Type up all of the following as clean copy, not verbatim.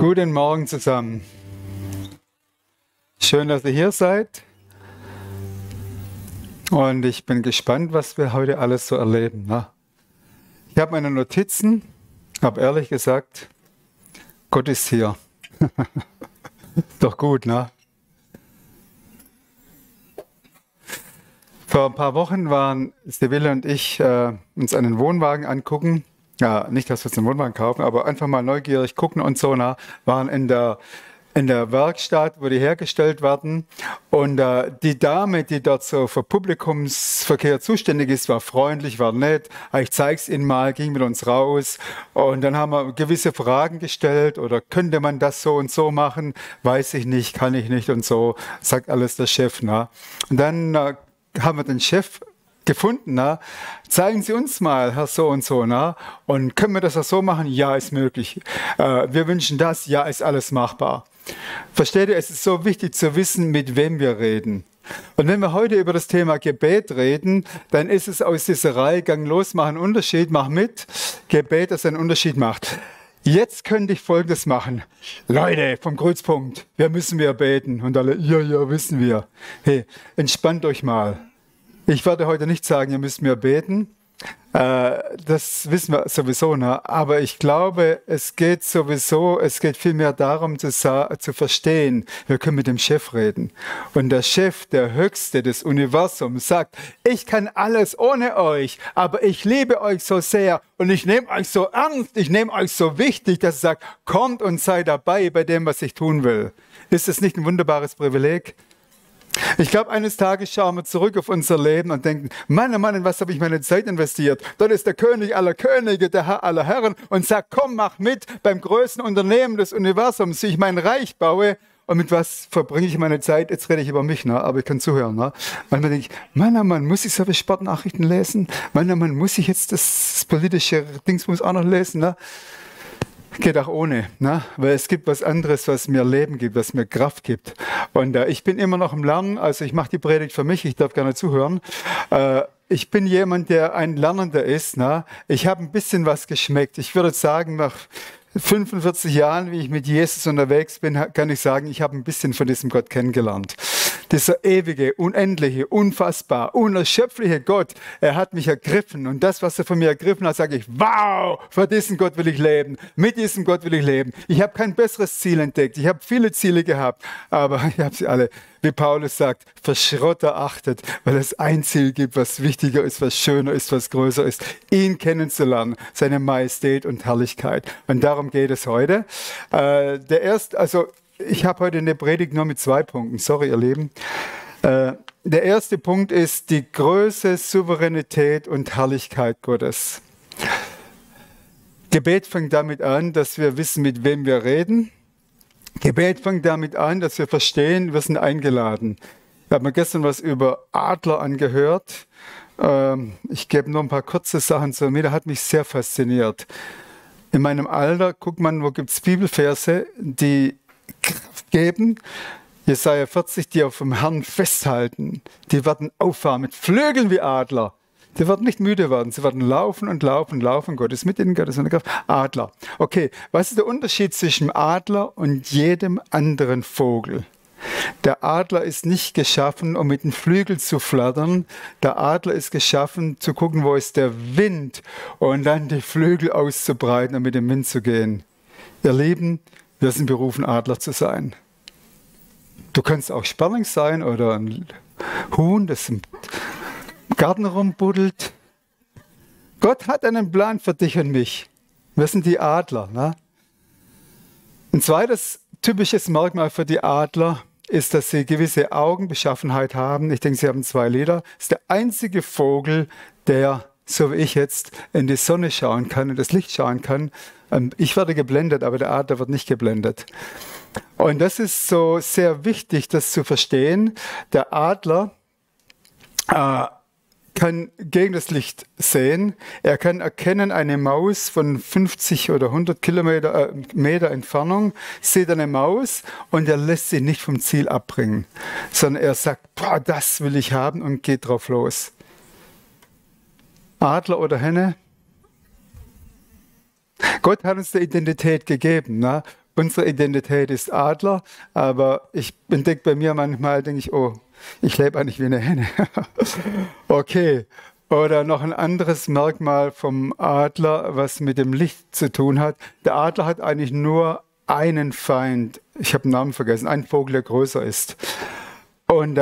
Guten Morgen zusammen. Schön, dass ihr hier seid. Und ich bin gespannt, was wir heute alles so erleben. Ne? Ich habe meine Notizen, aber ehrlich gesagt, Gott ist hier. Doch gut, ne? Vor ein paar Wochen waren Sibylle und ich uns einen Wohnwagen angucken. Ja, nicht, dass wir uns einen Wohnwagen kaufen, aber einfach mal neugierig gucken und so. Waren in der Werkstatt, wo die hergestellt werden. Und die Dame, die dort so für Publikumsverkehr zuständig ist, war freundlich, war nett. Ich zeig's Ihnen mal, ging mit uns raus. Und dann haben wir gewisse Fragen gestellt. Oder könnte man das so und so machen? Weiß ich nicht, kann ich nicht und so. Sagt alles der Chef. Ne? Und dann haben wir den Chef gefunden. Na? Zeigen Sie uns mal, Herr so und so. Na? Und können wir das auch so machen? Ja, ist möglich. Wir wünschen das. Ja, ist alles machbar. Versteht ihr, es ist so wichtig zu wissen, mit wem wir reden. Und wenn wir heute über das Thema Gebet reden, dann ist es aus dieser Reihe Gang los, mach einen Unterschied, mach mit. Gebet, das einen Unterschied macht. Jetzt könnte ich Folgendes machen. Leute, vom Kreuzpunkt, wir müssen beten. Und alle, ja, wissen wir. Hey, entspannt euch mal. Ich werde heute nicht sagen, ihr müsst mir beten. Das wissen wir sowieso, ne? Aber ich glaube, es geht vielmehr darum zu verstehen, wir können mit dem Chef reden. Und der Chef, der Höchste des Universums, sagt, ich kann alles ohne euch, aber ich liebe euch so sehr und ich nehme euch so ernst, ich nehme euch so wichtig, dass er sagt, kommt und sei dabei bei dem, was ich tun will. Ist das nicht ein wunderbares Privileg? Ich glaube, eines Tages schauen wir zurück auf unser Leben und denken, Mann, oh Mann, in was habe ich meine Zeit investiert? Dort ist der König aller Könige, der Herr aller Herren und sagt, komm, mach mit beim größten Unternehmen des Universums, wie ich mein Reich baue. Und mit was verbringe ich meine Zeit? Jetzt rede ich über mich, ne? Aber ich kann zuhören. Ne? Manchmal denke ich, Mann, oh Mann, muss ich solche Sportnachrichten lesen? Mann, oh Mann, muss ich jetzt das politische Dingsbums auch noch lesen? Ne? Geht auch ohne, ne? Weil es gibt was anderes, was mir Leben gibt, was mir Kraft gibt. Und ich bin immer noch im Lernen, also ich mache die Predigt für mich, ich darf gerne zuhören. Ich bin jemand, der ein Lernender ist. Ne? Ich habe ein bisschen was geschmeckt. Ich würde sagen, nach 45 Jahren, wie ich mit Jesus unterwegs bin, kann ich sagen, ich habe ein bisschen von diesem Gott kennengelernt. Dieser ewige, unendliche, unfassbar, unerschöpfliche Gott, er hat mich ergriffen. Und das, was er von mir ergriffen hat, sage ich, wow, für diesen Gott will ich leben. Mit diesem Gott will ich leben. Ich habe kein besseres Ziel entdeckt. Ich habe viele Ziele gehabt, aber ich habe sie alle, wie Paulus sagt, für Schrott erachtet, weil es ein Ziel gibt, was wichtiger ist, was schöner ist, was größer ist, ihn kennenzulernen, seine Majestät und Herrlichkeit. Und darum geht es heute. Ich habe heute eine Predigt nur mit 2 Punkten. Sorry, ihr Lieben. Der erste Punkt ist die Größe, Souveränität und Herrlichkeit Gottes. Gebet fängt damit an, dass wir wissen, mit wem wir reden. Gebet fängt damit an, dass wir verstehen, wir sind eingeladen. Ich habe mir gestern was über Adler angehört. Ich gebe nur ein paar kurze Sachen zu mir. Das hat mich sehr fasziniert. In meinem Alter, guckt man, wo gibt es Bibelverse, die Kraft geben. Jesaja 40, die auf dem Herrn festhalten. Die werden auffahren mit Flügeln wie Adler. Die werden nicht müde werden. Sie werden laufen und laufen, laufen. Gott ist mit ihnen, Gott ist mit ihnen. Adler. Okay, was ist der Unterschied zwischen Adler und jedem anderen Vogel? Der Adler ist nicht geschaffen, um mit den Flügeln zu flattern. Der Adler ist geschaffen, zu gucken, wo ist der Wind und dann die Flügel auszubreiten und mit dem Wind zu gehen. Ihr Lieben, wir sind berufen, Adler zu sein. Du kannst auch Sperling sein oder ein Huhn, das im Garten rumbuddelt. Gott hat einen Plan für dich und mich. Wir sind die Adler. Ne? Ein zweites typisches Merkmal für die Adler ist, dass sie gewisse Augenbeschaffenheit haben. Ich denke, sie haben 2 Lider. Das ist der einzige Vogel, der, so wie ich jetzt, in die Sonne schauen kann, in das Licht schauen kann. Ich werde geblendet, aber der Adler wird nicht geblendet. Und das ist so sehr wichtig, das zu verstehen. Der Adler kann gegen das Licht sehen. Er kann erkennen eine Maus von 50 oder 100 Meter Entfernung, sieht eine Maus und er lässt sie nicht vom Ziel abbringen, sondern er sagt, boah, das will ich haben und geht drauf los. Adler oder Henne? Gott hat uns die Identität gegeben. Ne? unsere Identität ist Adler, aber ich entdecke bei mir manchmal, denke ich, oh, ich lebe eigentlich wie eine Henne. Okay. Oder noch ein anderes Merkmal vom Adler, was mit dem Licht zu tun hat. Der Adler hat eigentlich nur einen Feind. Ich habe den Namen vergessen. Ein Vogel, der größer ist. Und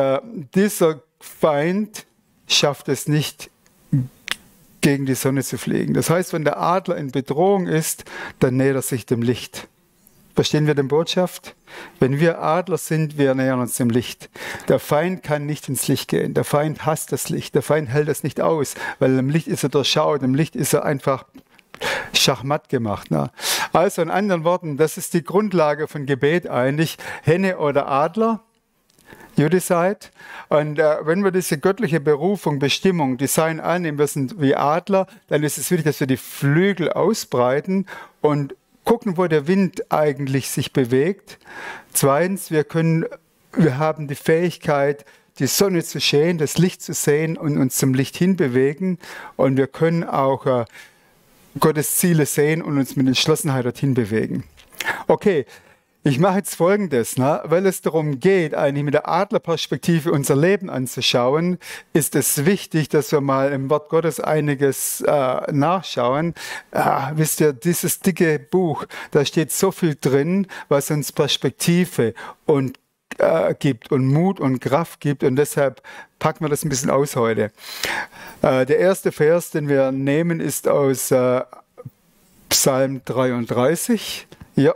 dieser Feind schafft es nicht, gegen die Sonne zu fliegen. Das heißt, wenn der Adler in Bedrohung ist, dann nähert er sich dem Licht. Verstehen wir die Botschaft? Wenn wir Adler sind, wir nähern uns dem Licht. Der Feind kann nicht ins Licht gehen. Der Feind hasst das Licht. Der Feind hält das nicht aus, weil im Licht ist er durchschaut. Im Licht ist er einfach schachmatt gemacht. Ne? Also in anderen Worten, das ist die Grundlage von Gebet eigentlich. Henne oder Adler. You decide. Und wenn wir diese göttliche Berufung, Bestimmung, Design annehmen, wir sind wie Adler, dann ist es wichtig, dass wir die Flügel ausbreiten und gucken, wo der Wind eigentlich sich bewegt. Zweitens, wir haben die Fähigkeit, die Sonne zu sehen, das Licht zu sehen und uns zum Licht hinbewegen. Und wir können auch Gottes Ziele sehen und uns mit Entschlossenheit dorthin bewegen. Okay. Ich mache jetzt Folgendes, weil es darum geht, eigentlich mit der Adlerperspektive unser Leben anzuschauen, ist es wichtig, dass wir mal im Wort Gottes einiges nachschauen. Wisst ihr, dieses dicke Buch, da steht so viel drin, was uns Perspektive und gibt und Mut und Kraft gibt, und deshalb packen wir das ein bisschen aus heute. Der erste Vers, den wir nehmen, ist aus Psalm 33. Ja.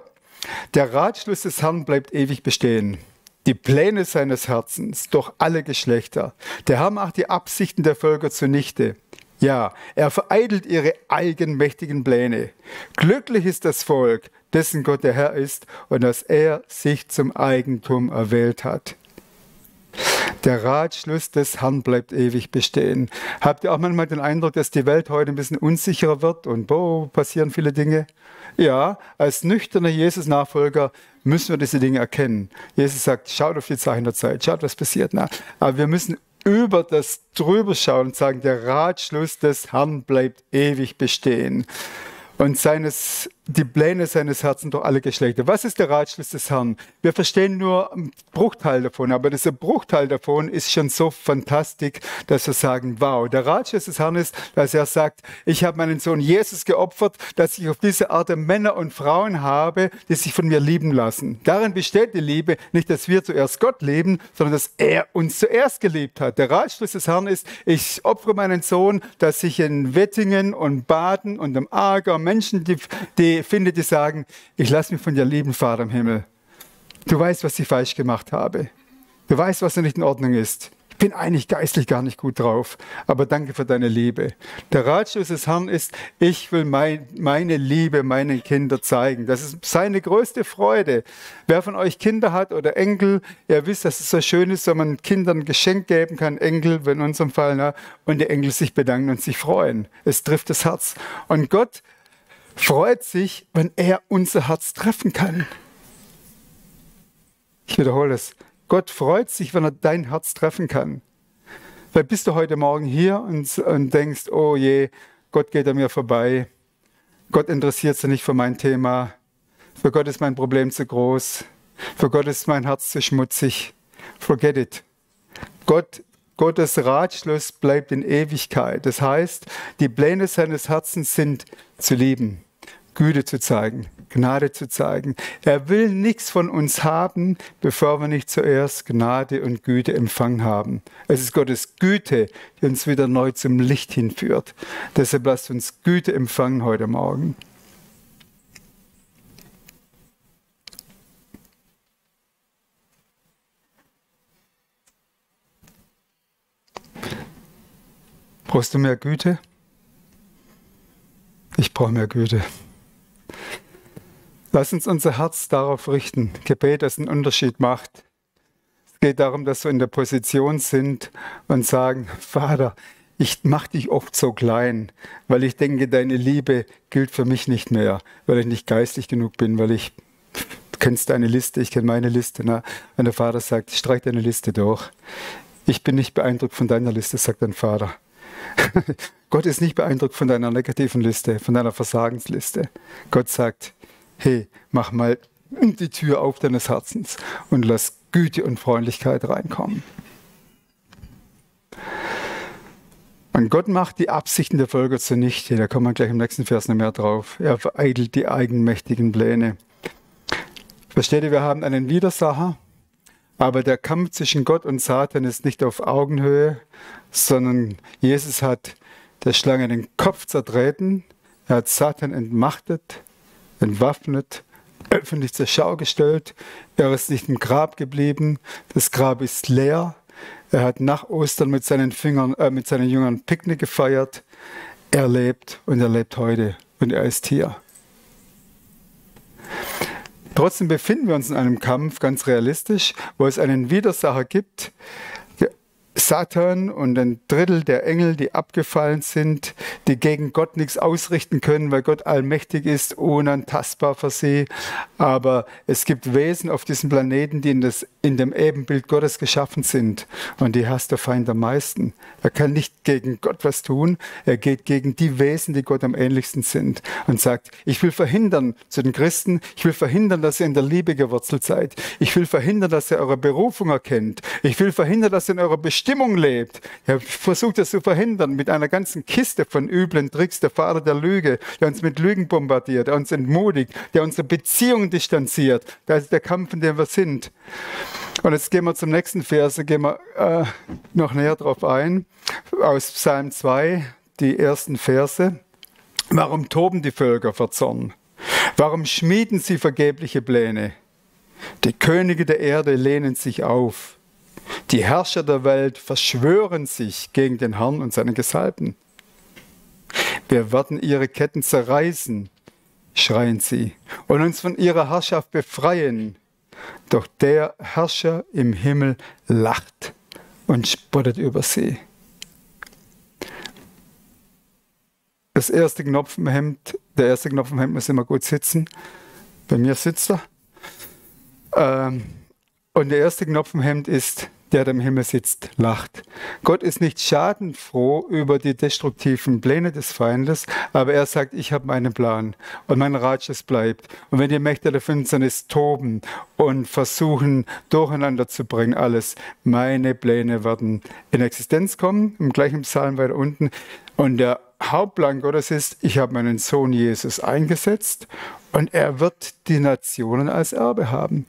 Der Ratschluss des Herrn bleibt ewig bestehen. Die Pläne seines Herzens durch alle Geschlechter. Der Herr macht die Absichten der Völker zunichte. Ja, er vereitelt ihre eigenmächtigen Pläne. Glücklich ist das Volk, dessen Gott der Herr ist und das er sich zum Eigentum erwählt hat. Der Ratschluss des Herrn bleibt ewig bestehen. Habt ihr auch manchmal den Eindruck, dass die Welt heute ein bisschen unsicherer wird und passieren viele Dinge? Ja, als nüchterner Jesus-Nachfolger müssen wir diese Dinge erkennen. Jesus sagt, schaut auf die Zeichen der Zeit, schaut, was passiert. Aber wir müssen über das drüber schauen und sagen, der Ratschluss des Herrn bleibt ewig bestehen. Und die Pläne seines Herzens durch alle Geschlechter. Was ist der Ratschluss des Herrn? Wir verstehen nur einen Bruchteil davon, aber dieser Bruchteil davon ist schon so fantastisch, dass wir sagen, wow, der Ratschluss des Herrn ist, dass er sagt, ich habe meinen Sohn Jesus geopfert, dass ich auf diese Art Männer und Frauen habe, die sich von mir lieben lassen. Darin besteht die Liebe, nicht, dass wir zuerst Gott lieben, sondern dass er uns zuerst geliebt hat. Der Ratschluss des Herrn ist, ich opfere meinen Sohn, dass ich in Wettingen und Baden und im Aargau Menschen, die finde, die sagen, ich lasse mich von dir lieben, Vater im Himmel. Du weißt, was ich falsch gemacht habe. Du weißt, was nicht in Ordnung ist. Ich bin eigentlich geistlich gar nicht gut drauf, aber danke für deine Liebe. Der Ratschluss des Herrn ist, ich will meine Liebe meinen Kindern zeigen. Das ist seine größte Freude. Wer von euch Kinder hat oder Enkel, ihr wisst, dass es so schön ist, wenn man Kindern ein Geschenk geben kann, Enkel, in unserem Fall, und die Enkel sich bedanken und sich freuen. Es trifft das Herz. Und Gott freut sich, wenn er unser Herz treffen kann. Ich wiederhole es. Gott freut sich, wenn er dein Herz treffen kann. Weil bist du heute Morgen hier und denkst, oh je, Gott geht an mir vorbei. Gott interessiert sich nicht für mein Thema. Für Gott ist mein Problem zu groß. Für Gott ist mein Herz zu schmutzig. Forget it. Gottes Ratschluss bleibt in Ewigkeit. Das heißt, die Pläne seines Herzens sind zu lieben, Güte zu zeigen, Gnade zu zeigen. Er will nichts von uns haben, bevor wir nicht zuerst Gnade und Güte empfangen haben. Es ist Gottes Güte, die uns wieder neu zum Licht hinführt. Deshalb lasst uns Güte empfangen heute Morgen. Brauchst du mehr Güte? Ich brauche mehr Güte. Lass uns unser Herz darauf richten. Gebet, das einen Unterschied macht. Es geht darum, dass wir in der Position sind und sagen, Vater, ich mache dich oft so klein, weil ich denke, deine Liebe gilt für mich nicht mehr, weil ich nicht geistlich genug bin, du kennst deine Liste, ich kenne meine Liste. Wenn der Vater sagt, streich deine Liste durch. Ich bin nicht beeindruckt von deiner Liste, sagt dein Vater. Gott ist nicht beeindruckt von deiner negativen Liste, von deiner Versagensliste. Gott sagt, hey, mach mal die Tür auf deines Herzens und lass Güte und Freundlichkeit reinkommen. Und Gott macht die Absichten der Völker zunichte. Da kommen wir gleich im nächsten Vers noch mehr drauf. Er vereitelt die eigenmächtigen Pläne. Versteht ihr, wir haben einen Widersacher, aber der Kampf zwischen Gott und Satan ist nicht auf Augenhöhe, sondern Jesus hat der Schlange den Kopf zertreten, er hat Satan entmachtet, entwaffnet, öffentlich zur Schau gestellt. Er ist nicht im Grab geblieben, das Grab ist leer. Er hat nach Ostern mit seinen Jüngern Picknick gefeiert. Er lebt und er lebt heute und er ist hier. Trotzdem befinden wir uns in einem Kampf, ganz realistisch, wo es einen Widersacher gibt, Satan und ein Drittel der Engel, die abgefallen sind, die gegen Gott nichts ausrichten können, weil Gott allmächtig ist, unantastbar für sie. Aber es gibt Wesen auf diesem Planeten, die in dem Ebenbild Gottes geschaffen sind. Und die hasst der Feind am meisten. Er kann nicht gegen Gott was tun. Er geht gegen die Wesen, die Gott am ähnlichsten sind. Und sagt, ich will verhindern zu den Christen, ich will verhindern, dass ihr in der Liebe gewurzelt seid. Ich will verhindern, dass ihr eure Berufung erkennt. Ich will verhindern, dass ihr in eurer Bestimmung lebt. Er versucht das zu verhindern mit einer ganzen Kiste von üblen Tricks. Der Vater der Lüge, der uns mit Lügen bombardiert, der uns entmutigt, der unsere Beziehungen distanziert. Das ist der Kampf, in dem wir sind. Und jetzt gehen wir zum nächsten Vers, da gehen wir noch näher drauf ein. Aus Psalm 2, die ersten Verse. Warum toben die Völker vor Zorn? Warum schmieden sie vergebliche Pläne? Die Könige der Erde lehnen sich auf. Die Herrscher der Welt verschwören sich gegen den Herrn und seine Gesalbten. Wir werden ihre Ketten zerreißen, schreien sie, und uns von ihrer Herrschaft befreien. Doch der Herrscher im Himmel lacht und spottet über sie. Der erste Knopf im Hemd muss immer gut sitzen. Bei mir sitzt er. Und der erste Knopf im Hemd ist, der im Himmel sitzt, lacht. Gott ist nicht schadenfroh über die destruktiven Pläne des Feindes, aber er sagt, ich habe meinen Plan und mein Ratschluss bleibt. Und wenn die Mächte der Finsternis toben und versuchen, durcheinander zu bringen, alles, meine Pläne werden in Existenz kommen, im gleichen Psalm weiter unten. Und der Hauptplan Gottes ist, ich habe meinen Sohn Jesus eingesetzt und er wird die Nationen als Erbe haben.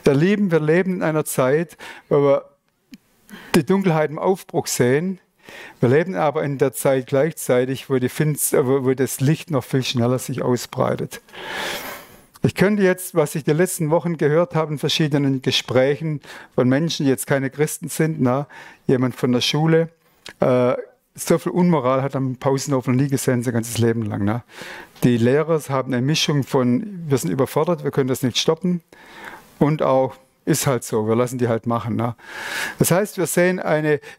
Ihr Lieben, wir leben in einer Zeit, wo wir die Dunkelheit im Aufbruch sehen. Wir leben aber in der Zeit gleichzeitig, wo das Licht noch viel schneller sich ausbreitet. Ich könnte jetzt, was ich die letzten Wochen gehört habe in verschiedenen Gesprächen von Menschen, die jetzt keine Christen sind, jemand von der Schule, so viel Unmoral hat am Pausenhof noch nie gesehen, sein ganzes Leben lang. Die Lehrer haben eine Mischung von, wir sind überfordert, wir können das nicht stoppen und auch, ist halt so, wir lassen die halt machen. Das heißt, wir sehen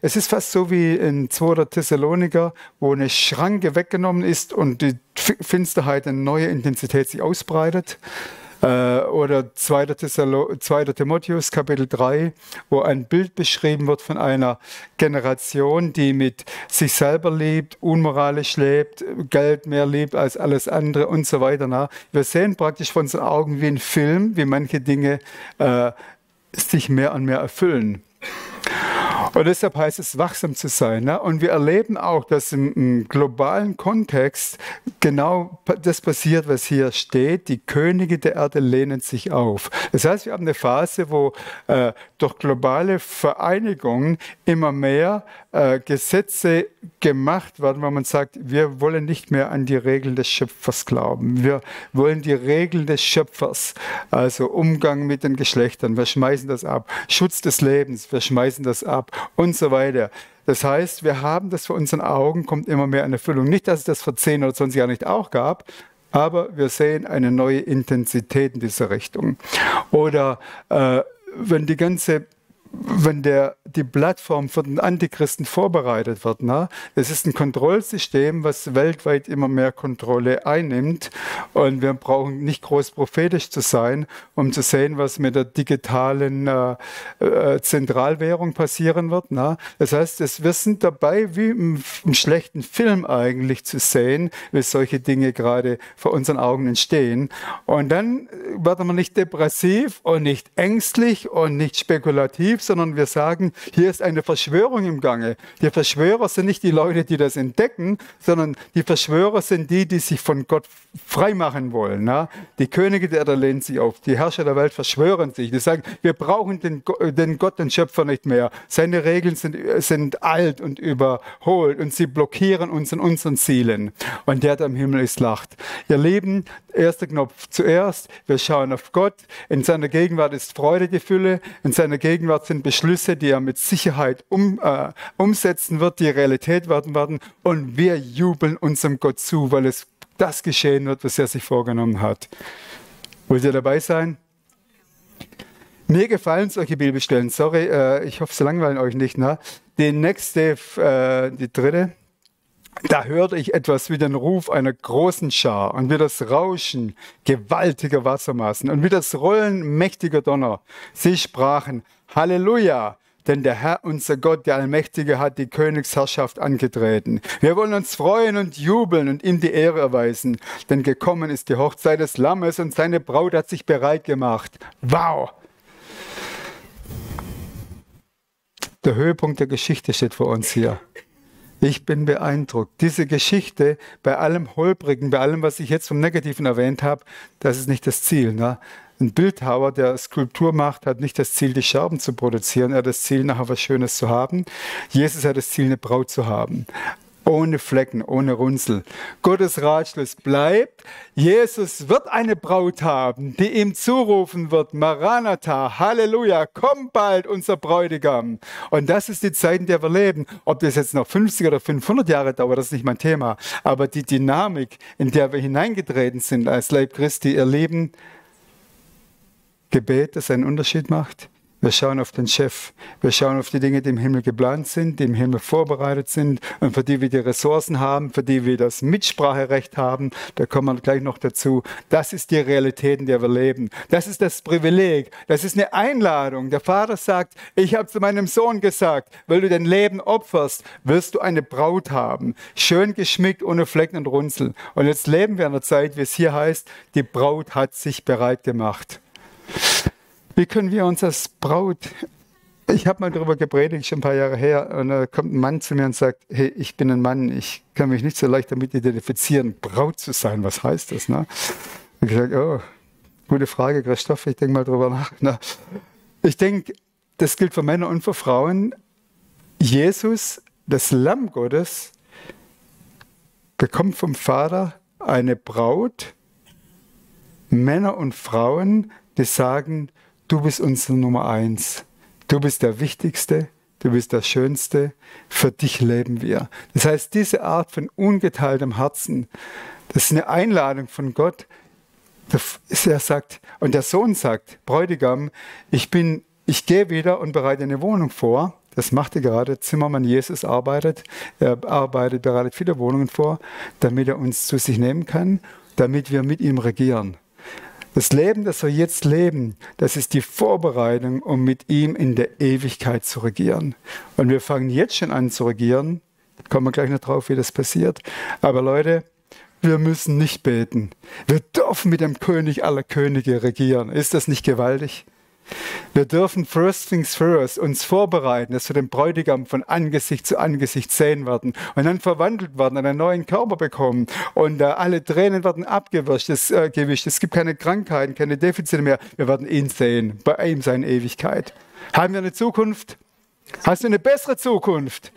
es ist fast so wie in 2. Thessaloniker, wo eine Schranke weggenommen ist und die Finsterheit eine neue Intensität sich ausbreitet. Oder 2. Timotheus Kapitel 3, wo ein Bild beschrieben wird von einer Generation, die mit sich selber lebt, unmoralisch lebt, Geld mehr liebt als alles andere und so weiter. Wir sehen praktisch von unseren Augen wie ein Film, wie manche Dinge sich mehr und mehr erfüllen. Und deshalb heißt es, wachsam zu sein. Und wir erleben auch, dass im globalen Kontext genau das passiert, was hier steht. Die Könige der Erde lehnen sich auf. Das heißt, wir haben eine Phase, wo durch globale Vereinigung immer mehr Gesetze gemacht werden, wo man sagt, wir wollen nicht mehr an die Regeln des Schöpfers glauben. Wir wollen die Regeln des Schöpfers, also Umgang mit den Geschlechtern, wir schmeißen das ab. Schutz des Lebens, wir schmeißen das ab und so weiter. Das heißt, wir haben das vor unseren Augen, kommt immer mehr in Erfüllung. Nicht, dass es das vor 10 oder 20 Jahren nicht auch gab, aber wir sehen eine neue Intensität in dieser Richtung. Oder wenn die ganze wenn die Plattform für den Antichristen vorbereitet wird. Ne? Es ist ein Kontrollsystem, was weltweit immer mehr Kontrolle einnimmt. Und wir brauchen nicht groß prophetisch zu sein, um zu sehen, was mit der digitalen Zentralwährung passieren wird. Ne? Das heißt, wir sind dabei, wie im schlechten Film eigentlich zu sehen, wie solche Dinge gerade vor unseren Augen entstehen. Und dann werden wir nicht depressiv und nicht ängstlich und nicht spekulativ, sondern wir sagen, hier ist eine Verschwörung im Gange. Die Verschwörer sind nicht die Leute, die das entdecken, sondern die Verschwörer sind die, die sich von Gott freimachen wollen. Ne? Die Könige der Erde lehnen sich auf, die Herrscher der Welt verschwören sich. Die sagen, wir brauchen den Gott, den Schöpfer nicht mehr. Seine Regeln sind alt und überholt und sie blockieren uns in unseren Zielen. Und der am Himmel ist, lacht. Ihr Lieben, erster Knopf zuerst, wir schauen auf Gott. In seiner Gegenwart ist Freude die Fülle. In seiner Gegenwart sind Beschlüsse, die er mit Sicherheit umsetzen wird, die Realität werden. Und wir jubeln unserem Gott zu, weil es das geschehen wird, was er sich vorgenommen hat. Wollt ihr dabei sein? Mir gefallen solche Bibelstellen. Sorry, ich hoffe, sie langweilen euch nicht. Ne? Die nächste, die dritte. Da hörte ich etwas wie den Ruf einer großen Schar und wie das Rauschen gewaltiger Wassermassen und wie das Rollen mächtiger Donner. Sie sprachen, Halleluja, denn der Herr, unser Gott, der Allmächtige, hat die Königsherrschaft angetreten. Wir wollen uns freuen und jubeln und ihm die Ehre erweisen, denn gekommen ist die Hochzeit des Lammes und seine Braut hat sich bereit gemacht. Wow! Der Höhepunkt der Geschichte steht vor uns hier. Ich bin beeindruckt. Diese Geschichte, bei allem Holprigen, bei allem, was ich jetzt vom Negativen erwähnt habe, das ist nicht das Ziel. Ne? Ein Bildhauer, der Skulptur macht, hat nicht das Ziel, die Scherben zu produzieren. Er hat das Ziel, nachher was Schönes zu haben. Jesus hat das Ziel, eine Braut zu haben. Ohne Flecken, ohne Runzel. Gottes Ratschluss bleibt, Jesus wird eine Braut haben, die ihm zurufen wird, Maranatha, Halleluja, komm bald, unser Bräutigam. Und das ist die Zeit, in der wir leben. Ob das jetzt noch 50 oder 500 Jahre dauert, das ist nicht mein Thema. Aber die Dynamik, in der wir hineingetreten sind als Leib Christi, erleben Gebet, das einen Unterschied macht. Wir schauen auf den Chef. Wir schauen auf die Dinge, die im Himmel geplant sind, die im Himmel vorbereitet sind und für die wir die Ressourcen haben, für die wir das Mitspracherecht haben. Da kommen wir gleich noch dazu. Das ist die Realität, in der wir leben. Das ist das Privileg. Das ist eine Einladung. Der Vater sagt, ich habe zu meinem Sohn gesagt, weil du dein Leben opferst, wirst du eine Braut haben. Schön geschmückt, ohne Flecken und Runzel. Und jetzt leben wir in einer Zeit, wie es hier heißt, die Braut hat sich bereit gemacht. Wie können wir uns als Braut, ich habe mal darüber gepredigt, schon ein paar Jahre her, und da kommt ein Mann zu mir und sagt, hey, ich bin ein Mann, ich kann mich nicht so leicht damit identifizieren, Braut zu sein, was heißt das? Ne? Und ich sage, oh, gute Frage, Christoph, ich denke mal drüber nach. Na, ich denke, das gilt für Männer und für Frauen. Jesus, das Lamm Gottes, bekommt vom Vater eine Braut, Männer und Frauen, die sagen, du bist unsere Nummer 1. Du bist der Wichtigste, du bist der Schönste, für dich leben wir. Das heißt, diese Art von ungeteiltem Herzen, das ist eine Einladung von Gott. Er sagt, und der Sohn sagt, Bräutigam, ich gehe wieder und bereite eine Wohnung vor. Das macht er gerade. Zimmermann Jesus arbeitet. Er bereitet viele Wohnungen vor, damit er uns zu sich nehmen kann, damit wir mit ihm regieren. Das Leben, das wir jetzt leben, das ist die Vorbereitung, um mit ihm in der Ewigkeit zu regieren. Und wir fangen jetzt schon an zu regieren. Kommen wir gleich noch drauf, wie das passiert. Aber Leute, wir müssen nicht beten. Wir dürfen mit dem König aller Könige regieren. Ist das nicht gewaltig? Wir dürfen first things first uns vorbereiten, dass wir den Bräutigam von Angesicht zu Angesicht sehen werden und dann verwandelt werden, einen neuen Körper bekommen und alle Tränen werden abgewischt. Es gibt keine Krankheiten, keine Defizite mehr. Wir werden ihn sehen, bei ihm seine Ewigkeit. Haben wir eine Zukunft? Hast du eine bessere Zukunft?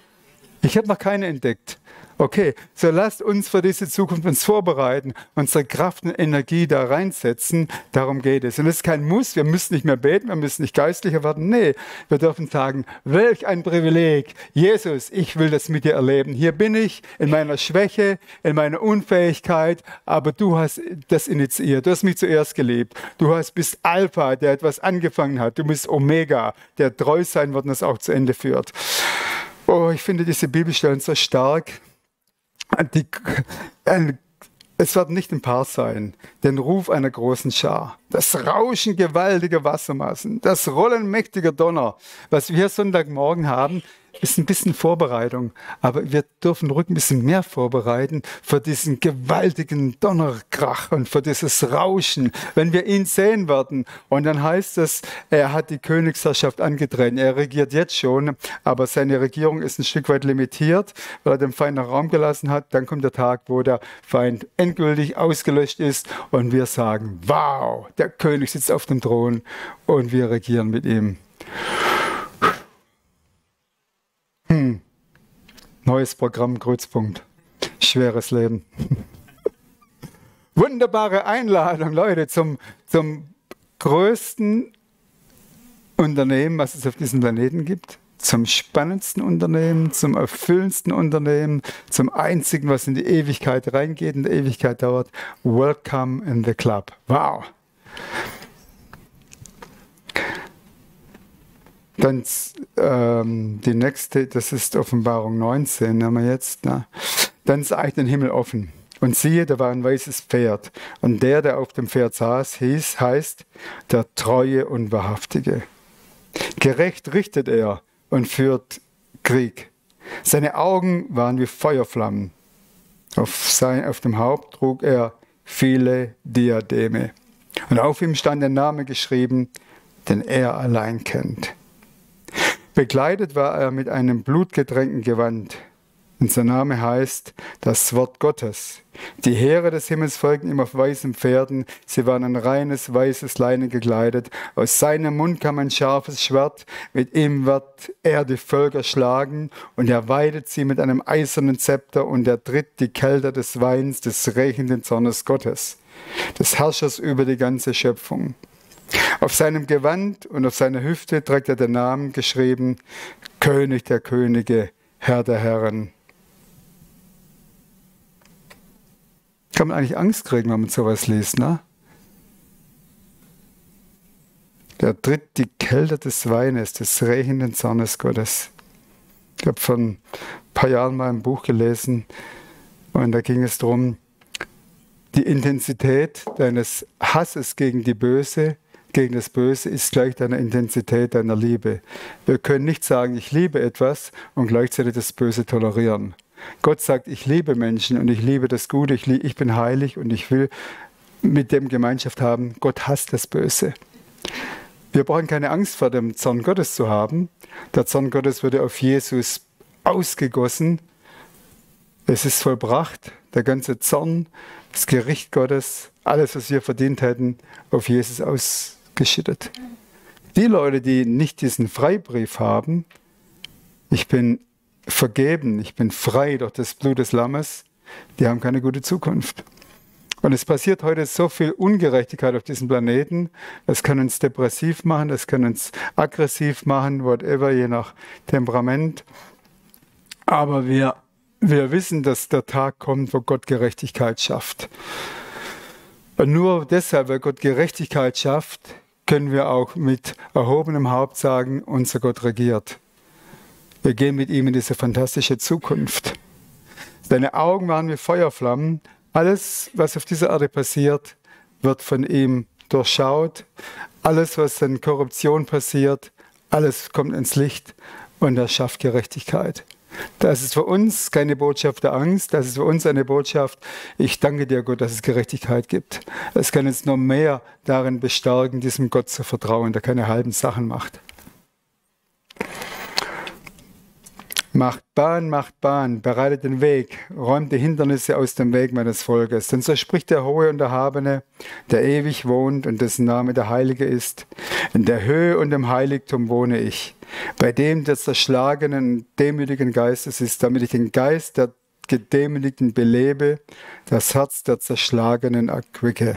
Ich habe noch keine entdeckt. Okay, so lasst uns für diese Zukunft uns vorbereiten, unsere Kraft und Energie da reinsetzen. Darum geht es. Und es ist kein Muss, wir müssen nicht mehr beten, wir müssen nicht geistlicher werden. Nee, wir dürfen sagen, welch ein Privileg. Jesus, ich will das mit dir erleben. Hier bin ich in meiner Schwäche, in meiner Unfähigkeit, aber du hast das initiiert. Du hast mich zuerst geliebt. Du bist Alpha, der etwas angefangen hat. Du bist Omega, der treu sein wird und es auch zu Ende führt. Oh, ich finde diese Bibelstellen so stark. Es wird nicht ein Paar sein, den Ruf einer großen Schar, das Rauschen gewaltiger Wassermassen, das Rollen mächtiger Donner. Was wir hier Sonntagmorgen haben, ist ein bisschen Vorbereitung, aber wir dürfen ruhig ein bisschen mehr vorbereiten für diesen gewaltigen Donnerkrach und für dieses Rauschen, wenn wir ihn sehen werden. Und dann heißt es, er hat die Königsherrschaft angetreten, er regiert jetzt schon, aber seine Regierung ist ein Stück weit limitiert, weil er dem Feind noch Raum gelassen hat. Dann kommt der Tag, wo der Feind endgültig ausgelöscht ist und wir sagen, wow, der König sitzt auf dem Thron und wir regieren mit ihm. Neues Programm, Kreuzpunkt. Schweres Leben. Wunderbare Einladung, Leute, zum größten Unternehmen, was es auf diesem Planeten gibt. Zum spannendsten Unternehmen, zum erfüllendsten Unternehmen, zum einzigen, was in die Ewigkeit reingeht, in der Ewigkeit dauert. Welcome in the club. Wow. Dann die nächste, das ist Offenbarung 19, haben wir jetzt. Na. Dann sah ich den Himmel offen. Und siehe, da war ein weißes Pferd. Und der auf dem Pferd saß, heißt der Treue und Wahrhaftige. Gerecht richtet er und führt Krieg. Seine Augen waren wie Feuerflammen. Auf dem Haupt trug er viele Diademe. Und auf ihm stand ein Name geschrieben, den er allein kennt. Bekleidet war er mit einem blutgetränkten Gewand. Und sein Name heißt das Wort Gottes. Die Heere des Himmels folgten ihm auf weißen Pferden. Sie waren in reines, weißes Leinen gekleidet. Aus seinem Mund kam ein scharfes Schwert. Mit ihm wird er die Völker schlagen. Und er weidet sie mit einem eisernen Zepter. Und er tritt die Kelter des Weins, des rächenden Zornes Gottes, des Herrschers über die ganze Schöpfung. Auf seinem Gewand und auf seiner Hüfte trägt er den Namen geschrieben, König der Könige, Herr der Herren. Kann man eigentlich Angst kriegen, wenn man sowas liest, ne? Der tritt die Kelter des Weines, des rächenden Zornes Gottes. Ich habe vor ein paar Jahren mal ein Buch gelesen und da ging es darum, die Intensität deines Hasses gegen das Böse ist gleich deiner Intensität deiner Liebe. Wir können nicht sagen, ich liebe etwas und gleichzeitig das Böse tolerieren. Gott sagt, ich liebe Menschen und ich liebe das Gute, ich bin heilig und ich will mit dem Gemeinschaft haben. Gott hasst das Böse. Wir brauchen keine Angst vor dem Zorn Gottes zu haben. Der Zorn Gottes wurde auf Jesus ausgegossen. Es ist vollbracht, der ganze Zorn, das Gericht Gottes, alles, was wir verdient hätten, auf Jesus ausgeschüttet. Die Leute, die nicht diesen Freibrief haben, ich bin vergeben, ich bin frei durch das Blut des Lammes, die haben keine gute Zukunft. Und es passiert heute so viel Ungerechtigkeit auf diesem Planeten, das kann uns depressiv machen, das kann uns aggressiv machen, whatever, je nach Temperament. Aber wir wissen, dass der Tag kommt, wo Gott Gerechtigkeit schafft. Und nur deshalb, weil Gott Gerechtigkeit schafft, können wir auch mit erhobenem Haupt sagen, unser Gott regiert. Wir gehen mit ihm in diese fantastische Zukunft. Seine Augen waren wie Feuerflammen. Alles, was auf dieser Erde passiert, wird von ihm durchschaut. Alles, was in Korruption passiert, alles kommt ins Licht und er schafft Gerechtigkeit. Das ist für uns keine Botschaft der Angst, das ist für uns eine Botschaft, ich danke dir Gott, dass es Gerechtigkeit gibt. Es kann uns noch mehr darin bestärken, diesem Gott zu vertrauen, der keine halben Sachen macht. Macht Bahn, bereitet den Weg, räumt die Hindernisse aus dem Weg meines Volkes. Denn so spricht der Hohe und Erhabene, der ewig wohnt und dessen Name der Heilige ist. In der Höhe und im Heiligtum wohne ich, bei dem des zerschlagenen, demütigen Geistes ist, damit ich den Geist der Gedemütigten belebe, das Herz der Zerschlagenen erquicke.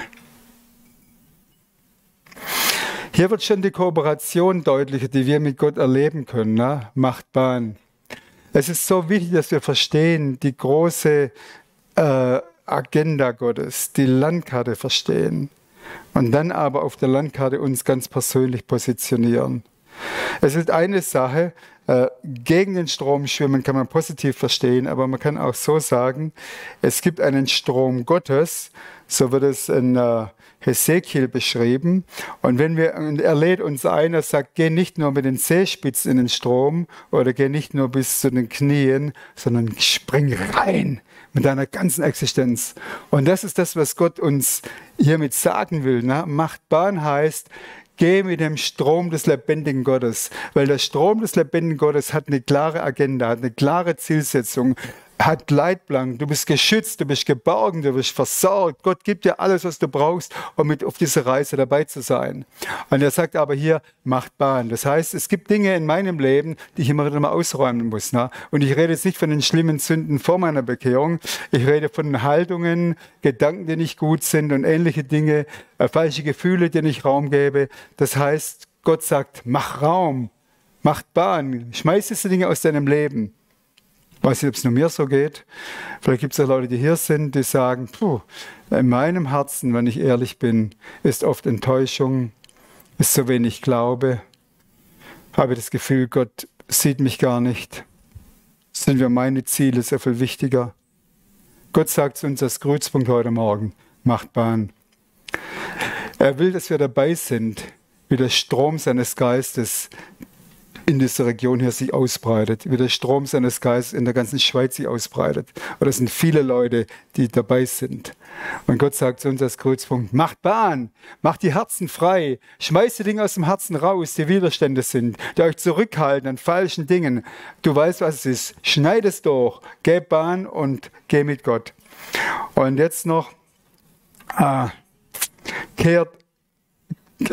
Hier wird schon die Kooperation deutlicher, die wir mit Gott erleben können. Ne? Macht Bahn. Es ist so wichtig, dass wir verstehen, die große Agenda Gottes, die Landkarte verstehen und dann aber auf der Landkarte uns ganz persönlich positionieren. Es ist eine Sache, gegen den Strom schwimmen kann man positiv verstehen, aber man kann auch so sagen, es gibt einen Strom Gottes, so wird es in Hesekiel beschrieben. Und er lädt uns ein, er sagt, geh nicht nur mit den Zehenspitzen in den Strom oder geh nicht nur bis zu den Knien, sondern spring rein mit deiner ganzen Existenz. Und das ist das, was Gott uns hiermit sagen will. Ne? Macht Bahn heißt, geh mit dem Strom des lebendigen Gottes, weil der Strom des lebendigen Gottes hat eine klare Agenda, hat eine klare Zielsetzung, hat Leitplanken, du bist geschützt, du bist geborgen, du bist versorgt. Gott gibt dir alles, was du brauchst, um mit auf dieser Reise dabei zu sein. Und er sagt aber hier, macht Bahn. Das heißt, es gibt Dinge in meinem Leben, die ich immer wieder mal ausräumen muss. Ne? Und ich rede jetzt nicht von den schlimmen Sünden vor meiner Bekehrung. Ich rede von Haltungen, Gedanken, die nicht gut sind und ähnliche Dinge, falsche Gefühle, denen ich Raum gebe. Das heißt, Gott sagt, mach Raum, macht Bahn, schmeiß diese Dinge aus deinem Leben. Ich weiß nicht, ob es nur mir so geht. Vielleicht gibt es ja Leute, die hier sind, die sagen, in meinem Herzen, wenn ich ehrlich bin, ist oft Enttäuschung, ist so wenig Glaube, habe das Gefühl, Gott sieht mich gar nicht. Sind mir meine Ziele so viel wichtiger? Gott sagt zu uns als Kreuzpunkt heute Morgen, macht Bahn. Er will, dass wir dabei sind, wie der Strom seines Geistes in dieser Region hier sich ausbreitet, wie der Strom seines Geistes in der ganzen Schweiz sich ausbreitet. Und es sind viele Leute, die dabei sind. Und Gott sagt zu uns als Kreuzpunkt, macht Bahn, macht die Herzen frei, schmeißt die Dinge aus dem Herzen raus, die Widerstände sind, die euch zurückhalten an falschen Dingen. Du weißt, was es ist. Schneid es durch, geh Bahn und geh mit Gott. Und jetzt noch, kehrt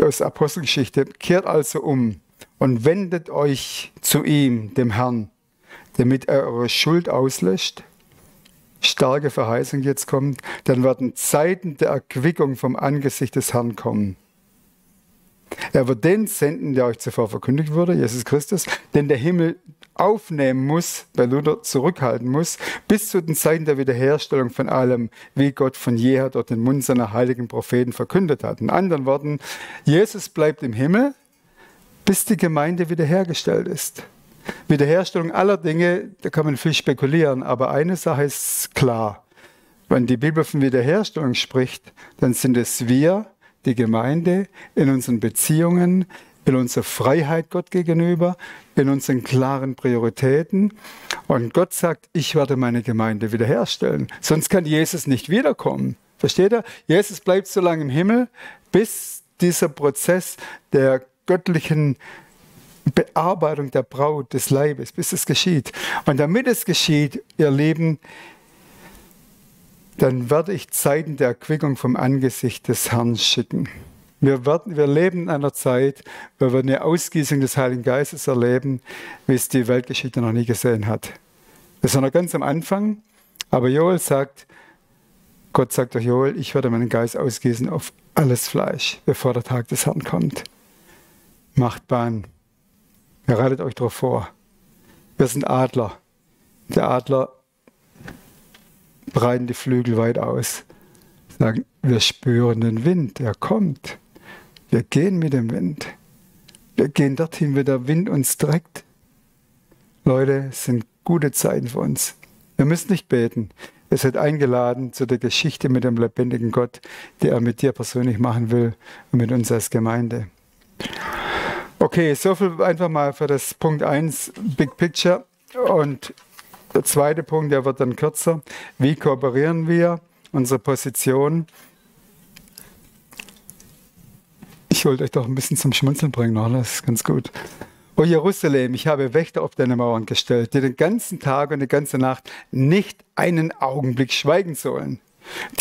aus Apostelgeschichte, kehrt also um und wendet euch zu ihm, dem Herrn, damit er eure Schuld auslöscht. Starke Verheißung jetzt kommt. Dann werden Zeiten der Erquickung vom Angesicht des Herrn kommen. Er wird den senden, der euch zuvor verkündigt wurde, Jesus Christus, den der Himmel aufnehmen muss, bei Luther zurückhalten muss, bis zu den Zeiten der Wiederherstellung von allem, wie Gott von jeher durch den Mund seiner heiligen Propheten verkündet hat. In anderen Worten, Jesus bleibt im Himmel, bis die Gemeinde wiederhergestellt ist. Wiederherstellung aller Dinge, da kann man viel spekulieren, aber eine Sache ist klar. Wenn die Bibel von Wiederherstellung spricht, dann sind es wir, die Gemeinde, in unseren Beziehungen, in unserer Freiheit Gott gegenüber, in unseren klaren Prioritäten. Und Gott sagt, ich werde meine Gemeinde wiederherstellen. Sonst kann Jesus nicht wiederkommen. Versteht ihr? Jesus bleibt so lange im Himmel, bis dieser Prozess der göttlichen Bearbeitung der Braut des Leibes, bis es geschieht. Und damit es geschieht, ihr Lieben, dann werde ich Zeiten der Erquickung vom Angesicht des Herrn schicken. Wir leben in einer Zeit, wo wir eine Ausgießung des Heiligen Geistes erleben, wie es die Weltgeschichte noch nie gesehen hat. Wir sind noch ganz am Anfang, aber Gott sagt durch Joel, ich werde meinen Geist ausgießen auf alles Fleisch, bevor der Tag des Herrn kommt. Macht Bahn. Bereitet euch darauf vor. Wir sind Adler. Der Adler breiten die Flügel weit aus. Sagen, wir spüren den Wind, er kommt. Wir gehen mit dem Wind. Wir gehen dorthin, wo der Wind uns trägt. Leute, es sind gute Zeiten für uns. Wir müssen nicht beten. Ihr seid eingeladen zu der Geschichte mit dem lebendigen Gott, die er mit dir persönlich machen will und mit uns als Gemeinde. Okay, soviel einfach mal für das Punkt 1, Big Picture. Und der zweite Punkt, der wird dann kürzer. Wie kooperieren wir? Unsere Position. Ich wollte euch doch ein bisschen zum Schmunzeln bringen, noch, das ist ganz gut. O Jerusalem, ich habe Wächter auf deine Mauern gestellt, die den ganzen Tag und die ganze Nacht nicht einen Augenblick schweigen sollen.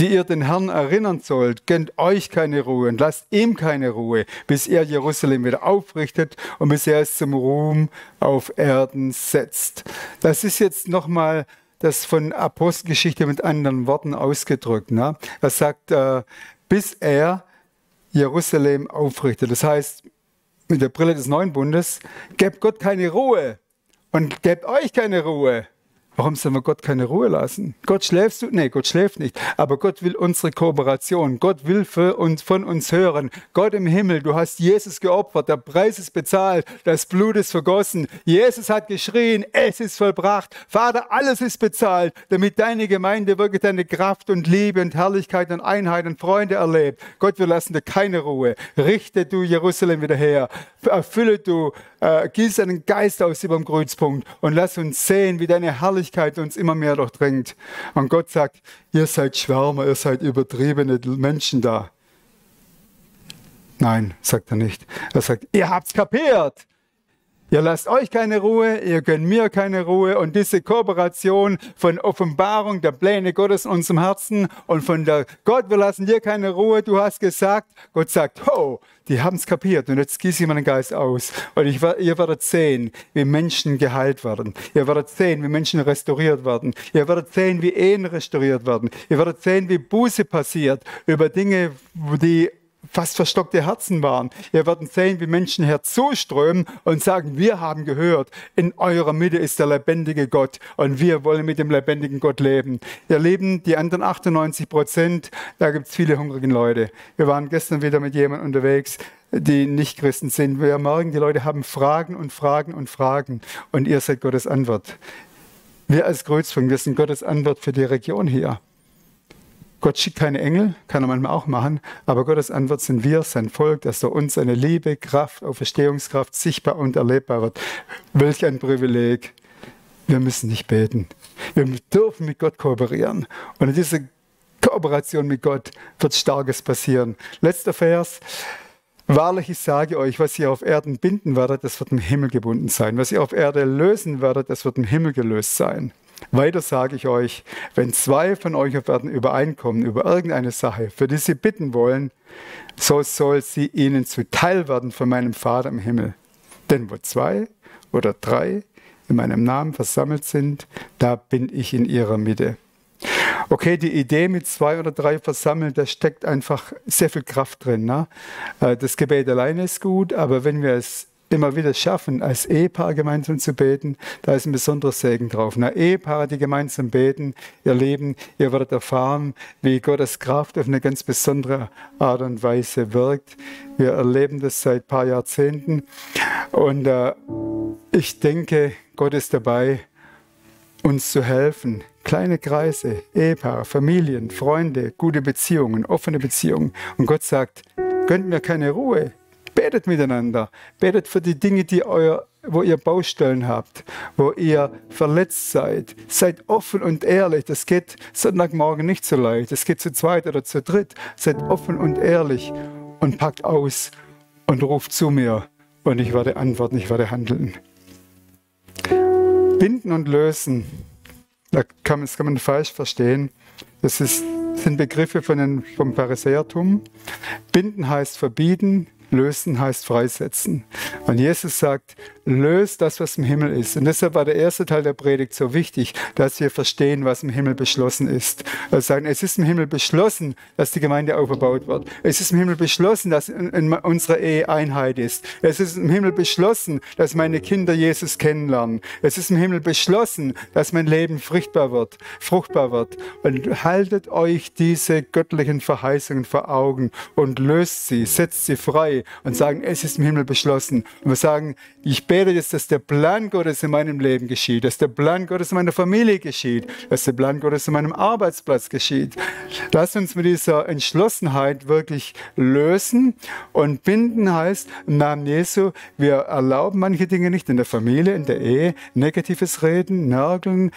Die ihr den Herrn erinnern sollt, gönnt euch keine Ruhe und lasst ihm keine Ruhe, bis er Jerusalem wieder aufrichtet und bis er es zum Ruhm auf Erden setzt. Das ist jetzt nochmal das von Apostelgeschichte mit anderen Worten ausgedrückt. Ne? Er sagt, bis er Jerusalem aufrichtet. Das heißt, mit der Brille des neuen Bundes, gebt Gott keine Ruhe und gebt euch keine Ruhe. Warum sollen wir Gott keine Ruhe lassen? Gott schläfst du? Nee, Gott schläft nicht. Aber Gott will unsere Kooperation. Gott will von uns hören. Gott im Himmel, du hast Jesus geopfert. Der Preis ist bezahlt. Das Blut ist vergossen. Jesus hat geschrien, es ist vollbracht. Vater, alles ist bezahlt, damit deine Gemeinde wirklich deine Kraft und Liebe und Herrlichkeit und Einheit und Freunde erlebt. Gott, wir lassen dir keine Ruhe. Richte du Jerusalem wieder her. Erfülle du, gieß deinen Geist aus über dem Kreuzpunkt und lass uns sehen, wie deine Herrlichkeit uns immer mehr durchdringt. Und Gott sagt, ihr seid Schwärmer, ihr seid übertriebene Menschen da. Nein, sagt er nicht. Er sagt, ihr habt's kapiert. Ihr lasst euch keine Ruhe, ihr gönnt mir keine Ruhe und diese Kooperation von Offenbarung der Pläne Gottes in unserem Herzen und von der Gott, wir lassen dir keine Ruhe, du hast gesagt, Gott sagt, ho, die haben es kapiert und jetzt gieße ich meinen Geist aus und ihr werdet sehen, wie Menschen geheilt werden. Ihr werdet sehen, wie Menschen restauriert werden. Ihr werdet sehen, wie Ehen restauriert werden. Ihr werdet sehen, wie Buße passiert über Dinge, die fast verstockte Herzen waren. Ihr werdet sehen, wie Menschen herzuströmen und sagen, wir haben gehört, in eurer Mitte ist der lebendige Gott und wir wollen mit dem lebendigen Gott leben. Ihr Lieben, die anderen 98%, da gibt es viele hungrige Leute. Wir waren gestern wieder mit jemandem unterwegs, die nicht Christen sind. Wir merken, die Leute haben Fragen und Fragen und Fragen und ihr seid Gottes Antwort. Wir als Kreuzfunk, wir sind Gottes Antwort für die Region hier. Gott schickt keine Engel, kann er manchmal auch machen, aber Gottes Antwort sind wir, sein Volk, dass durch uns seine Liebe, Kraft, Auferstehungskraft sichtbar und erlebbar wird. Welch ein Privileg. Wir müssen nicht beten. Wir dürfen mit Gott kooperieren. Und in dieser Kooperation mit Gott wird Starkes passieren. Letzter Vers. Wahrlich, ich sage euch, was ihr auf Erden binden werdet, das wird im Himmel gebunden sein. Was ihr auf Erde lösen werdet, das wird im Himmel gelöst sein. Weiter sage ich euch, wenn zwei von euch auf Erden übereinkommen über irgendeine Sache, für die sie bitten wollen, so soll sie ihnen zuteil werden von meinem Vater im Himmel. Denn wo zwei oder drei in meinem Namen versammelt sind, da bin ich in ihrer Mitte. Okay, die Idee mit 2 oder 3 versammeln, da steckt einfach sehr viel Kraft drin. Ne? Das Gebet alleine ist gut, aber wenn wir es immer wieder schaffen, als Ehepaar gemeinsam zu beten, da ist ein besonderer Segen drauf. Na, Ehepaare, die gemeinsam beten, ihr Leben, ihr werdet erfahren, wie Gottes Kraft auf eine ganz besondere Art und Weise wirkt. Wir erleben das seit ein paar Jahrzehnten und ich denke, Gott ist dabei, uns zu helfen. Kleine Kreise, Ehepaare, Familien, Freunde, gute Beziehungen, offene Beziehungen. Und Gott sagt, gönnt mir keine Ruhe. Betet miteinander. Betet für die Dinge, wo ihr Baustellen habt, wo ihr verletzt seid. Seid offen und ehrlich. Das geht Sonntagmorgen nicht so leicht. Das geht zu zweit oder zu dritt. Seid offen und ehrlich und packt aus und ruft zu mir. Und ich werde antworten, ich werde handeln. Binden und lösen, das kann man falsch verstehen. Das sind Begriffe vom Pharisäertum. Binden heißt verbieten, lösen heißt freisetzen. Und Jesus sagt, löst das, was im Himmel ist. Und deshalb war der erste Teil der Predigt so wichtig, dass wir verstehen, was im Himmel beschlossen ist. Also sagen, es ist im Himmel beschlossen, dass die Gemeinde aufgebaut wird. Es ist im Himmel beschlossen, dass in unserer Ehe Einheit ist. Es ist im Himmel beschlossen, dass meine Kinder Jesus kennenlernen. Es ist im Himmel beschlossen, dass mein Leben fruchtbar wird. Und haltet euch diese göttlichen Verheißungen vor Augen und löst sie, setzt sie frei und sagen, es ist im Himmel beschlossen. Und wir sagen, ich bete jetzt, dass der Plan Gottes in meinem Leben geschieht, dass der Plan Gottes in meiner Familie geschieht, dass der Plan Gottes in meinem Arbeitsplatz geschieht. Lasst uns mit dieser Entschlossenheit wirklich lösen und binden heißt, im Namen Jesu, wir erlauben manche Dinge nicht in der Familie, in der Ehe, negatives Reden, Nörgeln,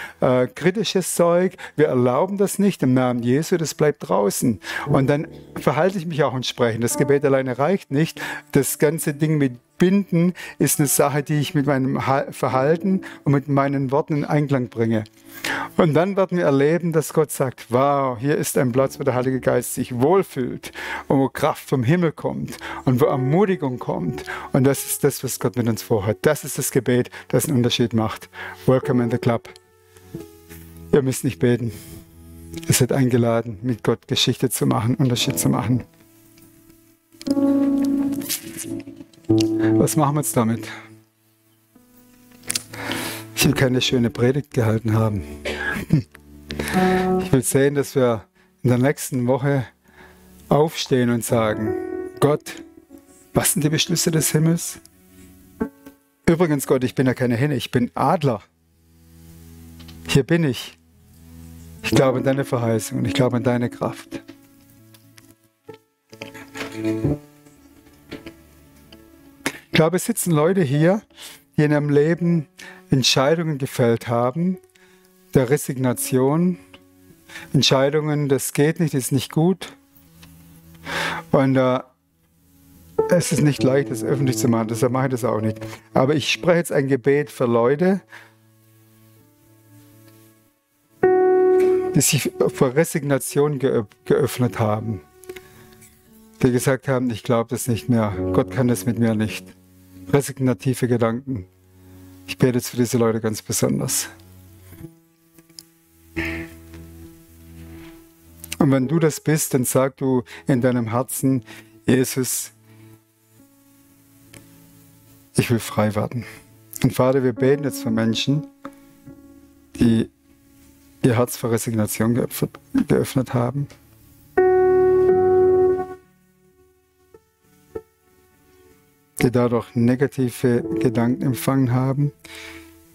kritisches Zeug, wir erlauben das nicht im Namen Jesu, das bleibt draußen. Und dann verhalte ich mich auch entsprechend. Das Gebet alleine reicht nicht. Das ganze Ding mit Binden ist eine Sache, die ich mit meinem Verhalten und mit meinen Worten in Einklang bringe. Und dann werden wir erleben, dass Gott sagt, wow, hier ist ein Platz, wo der Heilige Geist sich wohlfühlt und wo Kraft vom Himmel kommt und wo Ermutigung kommt. Und das ist das, was Gott mit uns vorhat. Das ist das Gebet, das einen Unterschied macht. Welcome in the club. Ihr müsst nicht beten. Ihr seid eingeladen, mit Gott Geschichte zu machen, Unterschied zu machen. Was machen wir jetzt damit? Ich will keine schöne Predigt gehalten haben. Ich will sehen, dass wir in der nächsten Woche aufstehen und sagen, Gott, was sind die Beschlüsse des Himmels? Übrigens, Gott, ich bin ja keine Henne, ich bin Adler. Hier bin ich. Ich glaube an deine Verheißung und ich glaube an deine Kraft. Ich glaube, es sitzen Leute hier, die in ihrem Leben Entscheidungen gefällt haben, der Resignation, Entscheidungen, das geht nicht, das ist nicht gut. Und es ist nicht leicht, das öffentlich zu machen, deshalb mache ich das auch nicht. Aber ich spreche jetzt ein Gebet für Leute, die sich vor Resignation geöffnet haben. Die gesagt haben, ich glaube das nicht mehr, Gott kann das mit mir nicht. Resignative Gedanken. Ich bete jetzt für diese Leute ganz besonders. Und wenn du das bist, dann sag du in deinem Herzen, Jesus, ich will frei werden. Und Vater, wir beten jetzt für Menschen, die ihr Herz für Resignation geöffnet haben. Die dadurch negative Gedanken empfangen haben,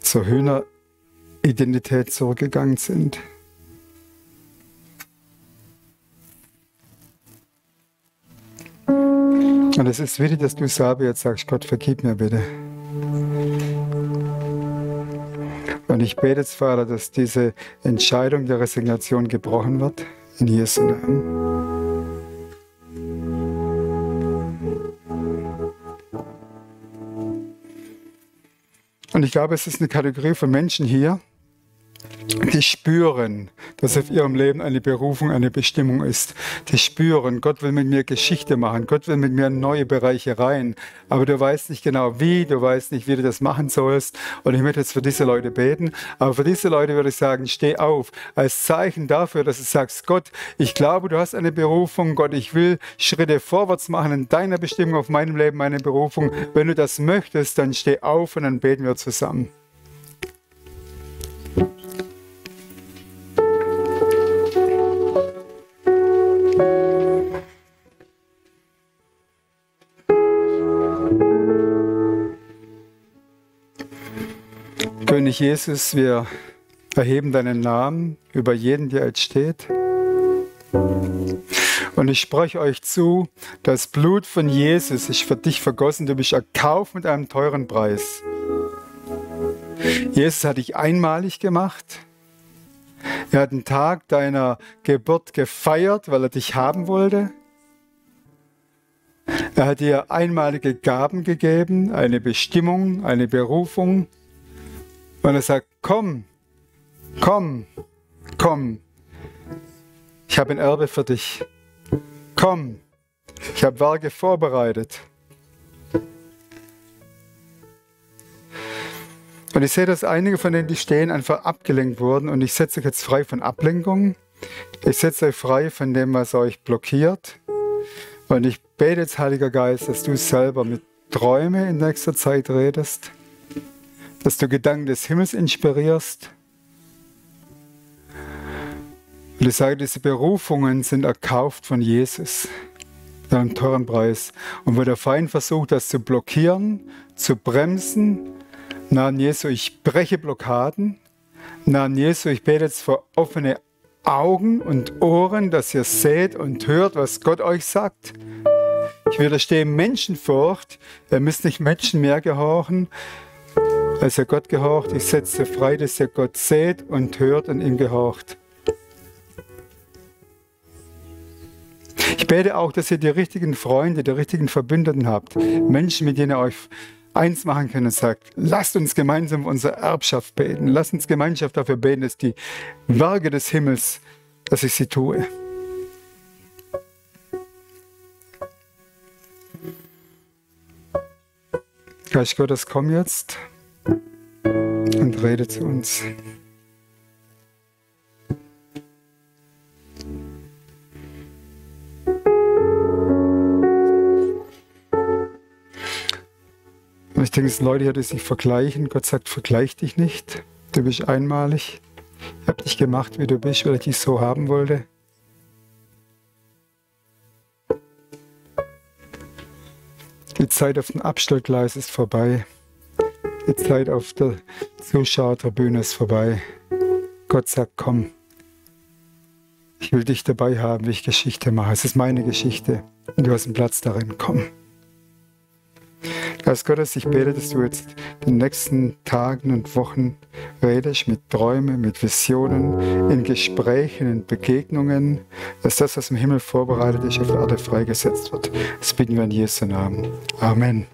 zur Hühneridentität zurückgegangen sind. Und es ist wichtig, dass du Sabi jetzt sagst, Gott, vergib mir bitte. Und ich bete jetzt, Vater, dass diese Entscheidung der Resignation gebrochen wird, in Jesu Namen. Und ich glaube, es ist eine Kategorie von Menschen hier, die spüren, dass auf ihrem Leben eine Berufung, eine Bestimmung ist. Die spüren, Gott will mit mir Geschichte machen, Gott will mit mir in neue Bereiche rein. Aber du weißt nicht genau wie, du weißt nicht, wie du das machen sollst. Und ich möchte jetzt für diese Leute beten. Aber für diese Leute würde ich sagen, steh auf. Als Zeichen dafür, dass du sagst, Gott, ich glaube, du hast eine Berufung. Gott, ich will Schritte vorwärts machen in deiner Bestimmung auf meinem Leben, meine Berufung. Wenn du das möchtest, dann steh auf und dann beten wir zusammen. König Jesus, wir erheben deinen Namen über jeden, der jetzt steht. Und ich spreche euch zu, das Blut von Jesus ist für dich vergossen. Du bist erkauft mit einem teuren Preis. Jesus hat dich einmalig gemacht. Er hat den Tag deiner Geburt gefeiert, weil er dich haben wollte. Er hat dir einmalige Gaben gegeben, eine Bestimmung, eine Berufung. Und er sagt, komm, komm, komm. Ich habe ein Erbe für dich. Komm, ich habe Werke vorbereitet. Und ich sehe, dass einige von denen, die stehen, einfach abgelenkt wurden. Und ich setze euch jetzt frei von Ablenkung. Ich setze euch frei von dem, was euch blockiert. Und ich bete jetzt, Heiliger Geist, dass du selber mit Träumen in nächster Zeit redest. Dass du Gedanken des Himmels inspirierst. Und ich sage, diese Berufungen sind erkauft von Jesus, mit einem teuren Preis. Und wo der Feind versucht, das zu blockieren, zu bremsen, im Namen Jesu, ich breche Blockaden. Im Namen Jesu, ich bete jetzt für offene Augen und Ohren, dass ihr seht und hört, was Gott euch sagt. Ich widerstehe Menschenfurcht. Ihr müsst nicht Menschen mehr gehorchen, als ihr Gott gehorcht. Ich setze frei, dass ihr Gott seht und hört und ihm gehorcht. Ich bete auch, dass ihr die richtigen Freunde, die richtigen Verbündeten habt. Menschen, mit denen ihr euch eins machen könnt und sagt, lasst uns gemeinsam unsere Erbschaft beten. Lasst uns Gemeinschaft dafür beten, dass die Werke des Himmels, dass ich sie tue. Geist Gottes, komm jetzt und rede zu uns. Und ich denke, es sind Leute hier, die sich vergleichen. Gott sagt, vergleich dich nicht. Du bist einmalig. Ich habe dich gemacht, wie du bist, weil ich dich so haben wollte. Die Zeit auf dem Abstellgleis ist vorbei. Die Zeit auf der Zuschauertribüne ist vorbei. Gott sagt, komm. Ich will dich dabei haben, wie ich Geschichte mache. Es ist meine Geschichte und du hast einen Platz darin. Komm. Geist Gottes, ich bete, dass du jetzt in den nächsten Tagen und Wochen redest mit Träumen, mit Visionen, in Gesprächen, in Begegnungen, dass das, was im Himmel vorbereitet ist, auf der Erde freigesetzt wird. Das bitten wir in Jesu Namen. Amen.